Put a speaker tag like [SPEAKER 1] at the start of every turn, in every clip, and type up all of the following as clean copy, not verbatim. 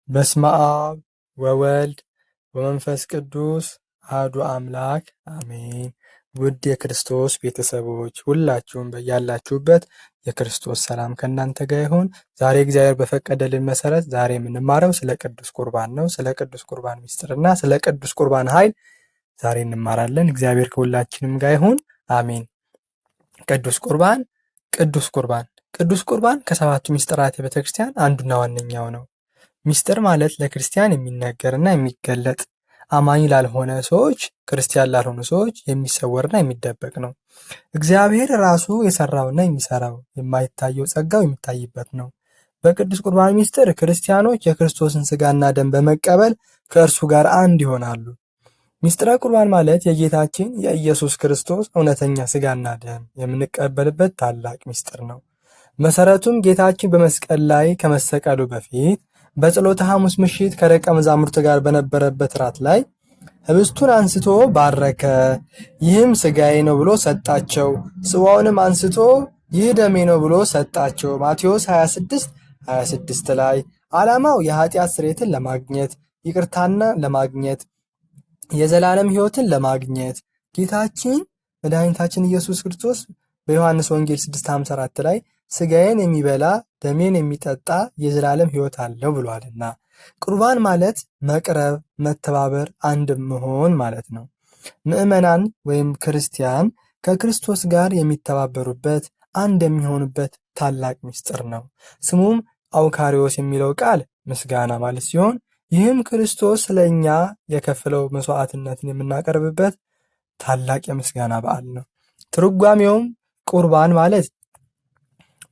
[SPEAKER 1] በስመ አብ ወወልድ ወመንፈስ ቅዱስ አሐዱ አምላክ አሜን። ውድ የክርስቶስ ቤተሰቦች ሁላችሁም በያላችሁበት የክርስቶስ ሰላም ከእናንተ ጋር ይሁን። ዛሬ እግዚአብሔር በፈቀደልን መሰረት ዛሬ የምንማረው ስለ ቅዱስ ቁርባን ነው። ስለ ቅዱስ ቁርባን ምስጢርና ስለ ቅዱስ ቁርባን ኃይል ዛሬ እንማራለን። እግዚአብሔር ከሁላችንም ጋር ይሁን፣ አሜን። ቅዱስ ቁርባን ቅዱስ ቁርባን ቅዱስ ቁርባን ከሰባቱ ምስጢራት የቤተክርስቲያን አንዱና ዋነኛው ነው። ምስጢር ማለት ለክርስቲያን የሚነገርና የሚገለጥ አማኝ ላልሆነ ሰዎች ክርስቲያን ላልሆኑ ሰዎች የሚሰወርና የሚደበቅ ነው። እግዚአብሔር ራሱ የሰራውና የሚሰራው የማይታየው ጸጋው የሚታይበት ነው። በቅዱስ ቁርባን ምስጢር ክርስቲያኖች የክርስቶስን ሥጋና ደም በመቀበል ከእርሱ ጋር አንድ ይሆናሉ። ምስጢረ ቁርባን ማለት የጌታችን የኢየሱስ ክርስቶስ እውነተኛ ሥጋና ደም የምንቀበልበት ታላቅ ምስጢር ነው። መሰረቱም ጌታችን በመስቀል ላይ ከመሰቀሉ በፊት በጸሎተ ሐሙስ ምሽት ከደቀ መዛሙርት ጋር በነበረበት ራት ላይ ህብስቱን አንስቶ ባረከ፣ ይህም ሥጋዬ ነው ብሎ ሰጣቸው። ጽዋውንም አንስቶ ይህ ደሜ ነው ብሎ ሰጣቸው። ማቴዎስ 26 26 ላይ ዓላማው የኃጢአት ስርየትን ለማግኘት፣ ይቅርታና ለማግኘት፣ የዘላለም ሕይወትን ለማግኘት ጌታችን መድኃኒታችን ኢየሱስ ክርስቶስ በዮሐንስ ወንጌል 6:54 ላይ ስጋዬን የሚበላ ደሜን የሚጠጣ የዘላለም ሕይወት አለው ብሏልና። ቁርባን ማለት መቅረብ፣ መተባበር፣ አንድ መሆን ማለት ነው። ምዕመናን ወይም ክርስቲያን ከክርስቶስ ጋር የሚተባበሩበት አንድ የሚሆኑበት ታላቅ ምስጢር ነው። ስሙም አውካሪዎስ የሚለው ቃል ምስጋና ማለት ሲሆን ይህም ክርስቶስ ለእኛ የከፈለው መስዋዕትነትን የምናቀርብበት ታላቅ የምስጋና በዓል ነው። ትርጓሜውም ቁርባን ማለት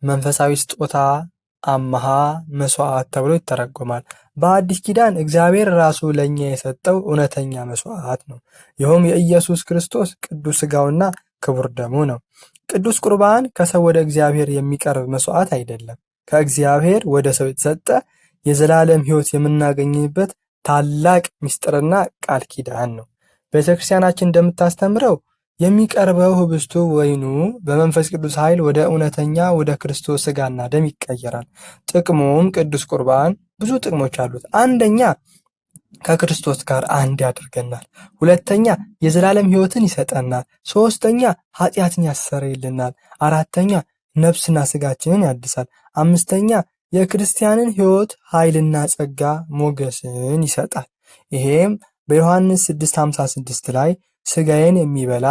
[SPEAKER 1] መንፈሳዊ ስጦታ፣ አምሃ፣ መስዋዕት ተብሎ ይተረጎማል። በአዲስ ኪዳን እግዚአብሔር ራሱ ለእኛ የሰጠው እውነተኛ መስዋዕት ነው። ይኸውም የኢየሱስ ክርስቶስ ቅዱስ ሥጋውና ክቡር ደሙ ነው። ቅዱስ ቁርባን ከሰው ወደ እግዚአብሔር የሚቀርብ መስዋዕት አይደለም። ከእግዚአብሔር ወደ ሰው የተሰጠ የዘላለም ሕይወት የምናገኝበት ታላቅ ምስጢርና ቃል ኪዳን ነው። ቤተክርስቲያናችን እንደምታስተምረው የሚቀርበው ህብስቱ ወይኑ በመንፈስ ቅዱስ ኃይል ወደ እውነተኛ ወደ ክርስቶስ ሥጋና ደም ይቀየራል። ጥቅሙም ቅዱስ ቁርባን ብዙ ጥቅሞች አሉት። አንደኛ ከክርስቶስ ጋር አንድ ያደርገናል። ሁለተኛ የዘላለም ሕይወትን ይሰጠናል። ሶስተኛ ኃጢአትን ያሰርይልናል። አራተኛ ነፍስና ስጋችንን ያድሳል። አምስተኛ የክርስቲያንን ሕይወት ኃይልና ጸጋ ሞገስን ይሰጣል። ይሄም በዮሐንስ 6:56 ላይ ስጋዬን የሚበላ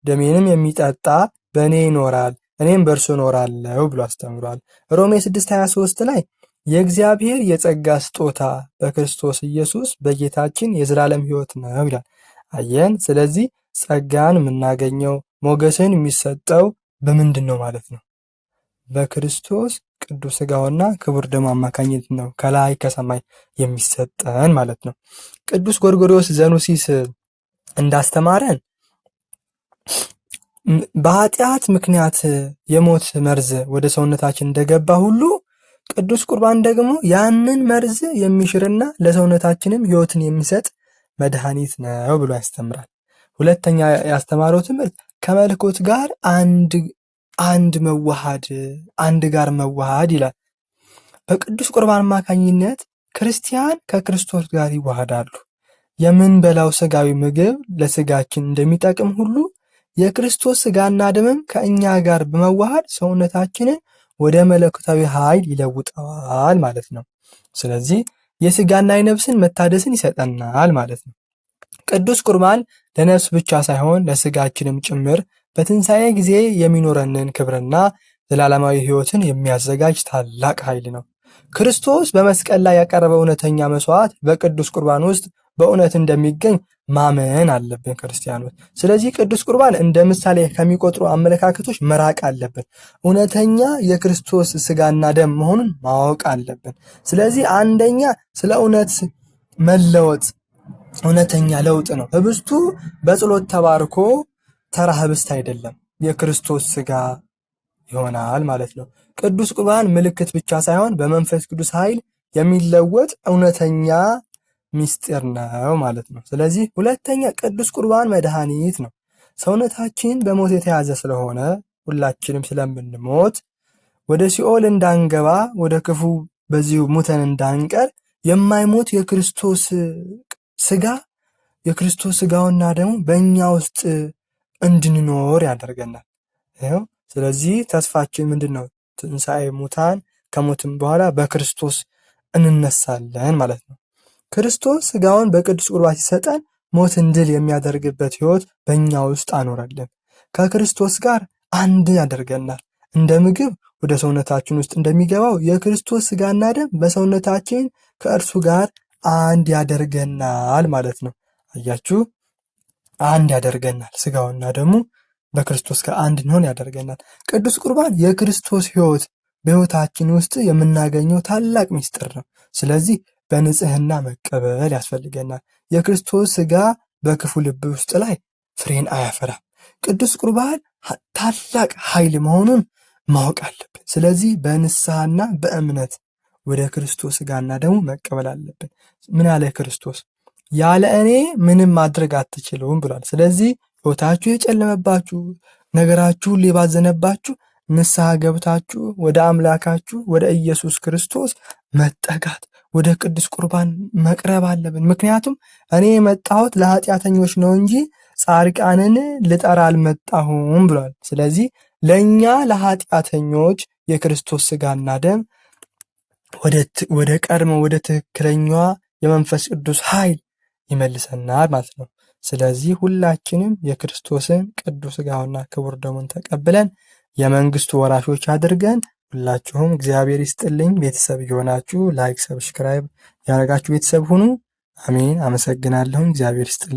[SPEAKER 1] ደሜንም የሚጠጣ በእኔ ይኖራል እኔም በእርሱ እኖራለሁ ብሎ አስተምሯል። ሮሜ 6:23 ላይ የእግዚአብሔር የጸጋ ስጦታ በክርስቶስ ኢየሱስ በጌታችን የዘላለም ሕይወት ነው ይላል። አየን። ስለዚህ ጸጋን የምናገኘው ሞገስን የሚሰጠው በምንድን ነው ማለት ነው? በክርስቶስ ቅዱስ ሥጋውና ክቡር ደሙ አማካኝነት ነው፣ ከላይ ከሰማይ የሚሰጠን ማለት ነው። ቅዱስ ጎርጎርዮስ ዘኑሲስ እንዳስተማረን በኃጢአት ምክንያት የሞት መርዝ ወደ ሰውነታችን እንደገባ ሁሉ ቅዱስ ቁርባን ደግሞ ያንን መርዝ የሚሽርና ለሰውነታችንም ሕይወትን የሚሰጥ መድኃኒት ነው ብሎ ያስተምራል። ሁለተኛ ያስተማረው ትምህርት ከመለኮት ጋር አንድ አንድ መዋሃድ አንድ ጋር መዋሃድ ይላል። በቅዱስ ቁርባን አማካኝነት ክርስቲያን ከክርስቶስ ጋር ይዋሃዳሉ። የምንበላው ስጋዊ ምግብ ለስጋችን እንደሚጠቅም ሁሉ የክርስቶስ ስጋና ደምም ከእኛ ጋር በመዋሃድ ሰውነታችንን ወደ መለኮታዊ ኃይል ይለውጠዋል ማለት ነው። ስለዚህ የስጋና የነፍስን መታደስን ይሰጠናል ማለት ነው። ቅዱስ ቁርባን ለነፍስ ብቻ ሳይሆን ለስጋችንም ጭምር በትንሣኤ ጊዜ የሚኖረንን ክብርና ዘላለማዊ ሕይወትን የሚያዘጋጅ ታላቅ ኃይል ነው። ክርስቶስ በመስቀል ላይ ያቀረበው እውነተኛ መስዋዕት በቅዱስ ቁርባን ውስጥ በእውነት እንደሚገኝ ማመን አለብን ክርስቲያኖች። ስለዚህ ቅዱስ ቁርባን እንደ ምሳሌ ከሚቆጥሩ አመለካከቶች መራቅ አለብን። እውነተኛ የክርስቶስ ስጋና ደም መሆኑን ማወቅ አለብን። ስለዚህ አንደኛ ስለ እውነት መለወጥ እውነተኛ ለውጥ ነው። ህብስቱ በጸሎት ተባርኮ ተራ ህብስት አይደለም፣ የክርስቶስ ስጋ ይሆናል ማለት ነው። ቅዱስ ቁርባን ምልክት ብቻ ሳይሆን በመንፈስ ቅዱስ ኃይል የሚለወጥ እውነተኛ ሚስጢር ነው ማለት ነው። ስለዚህ ሁለተኛ ቅዱስ ቁርባን መድኃኒት ነው። ሰውነታችን በሞት የተያዘ ስለሆነ ሁላችንም ስለምንሞት ወደ ሲኦል እንዳንገባ ወደ ክፉ በዚሁ ሙተን እንዳንቀር የማይሞት የክርስቶስ ስጋ የክርስቶስ ስጋውና ደግሞ በእኛ ውስጥ እንድንኖር ያደርገናል። ይኸው ስለዚህ ተስፋችን ምንድን ነው? ትንሣኤ ሙታን ከሞትም በኋላ በክርስቶስ እንነሳለን ማለት ነው። ክርስቶስ ስጋውን በቅዱስ ቁርባን ሲሰጠን ሞትን ድል የሚያደርግበት ሕይወት በእኛ ውስጥ አኖረልን። ከክርስቶስ ጋር አንድ ያደርገናል። እንደ ምግብ ወደ ሰውነታችን ውስጥ እንደሚገባው የክርስቶስ ስጋና ደም በሰውነታችን ከእርሱ ጋር አንድ ያደርገናል ማለት ነው። አያችሁ፣ አንድ ያደርገናል። ስጋውና ደሙ በክርስቶስ ጋር አንድ እንሆን ያደርገናል። ቅዱስ ቁርባን የክርስቶስ ሕይወት በሕይወታችን ውስጥ የምናገኘው ታላቅ ምስጢር ነው። ስለዚህ በንጽህና መቀበል ያስፈልገናል። የክርስቶስ ስጋ በክፉ ልብ ውስጥ ላይ ፍሬን አያፈራም። ቅዱስ ቁርባን ታላቅ ኃይል መሆኑን ማወቅ አለብን። ስለዚህ በንስሐና በእምነት ወደ ክርስቶስ ስጋና ደሙ መቀበል አለብን። ምን አለ ክርስቶስ? ያለ እኔ ምንም ማድረግ አትችሉም ብሏል። ስለዚህ ሕይወታችሁ የጨለመባችሁ፣ ነገራችሁ ሊባዘነባችሁ ንስሐ ገብታችሁ ወደ አምላካችሁ ወደ ኢየሱስ ክርስቶስ መጠጋት ወደ ቅዱስ ቁርባን መቅረብ አለብን። ምክንያቱም እኔ የመጣሁት ለኃጢአተኞች ነው እንጂ ጻድቃንን ልጠራ አልመጣሁም ብሏል። ስለዚህ ለእኛ ለኃጢአተኞች የክርስቶስ ስጋና ደም ወደ ቀድሞ ወደ ትክክለኛዋ የመንፈስ ቅዱስ ኃይል ይመልሰናል ማለት ነው። ስለዚህ ሁላችንም የክርስቶስን ቅዱስ ሥጋውና ክቡር ደሙን ተቀብለን የመንግስቱ ወራሾች አድርገን ሁላችሁም እግዚአብሔር ይስጥልኝ። ቤተሰብ እየሆናችሁ like፣ subscribe ያደረጋችሁ ቤተሰብ ሁኑ። አሜን። አመሰግናለሁኝ። እግዚአብሔር ይስጥልኝ።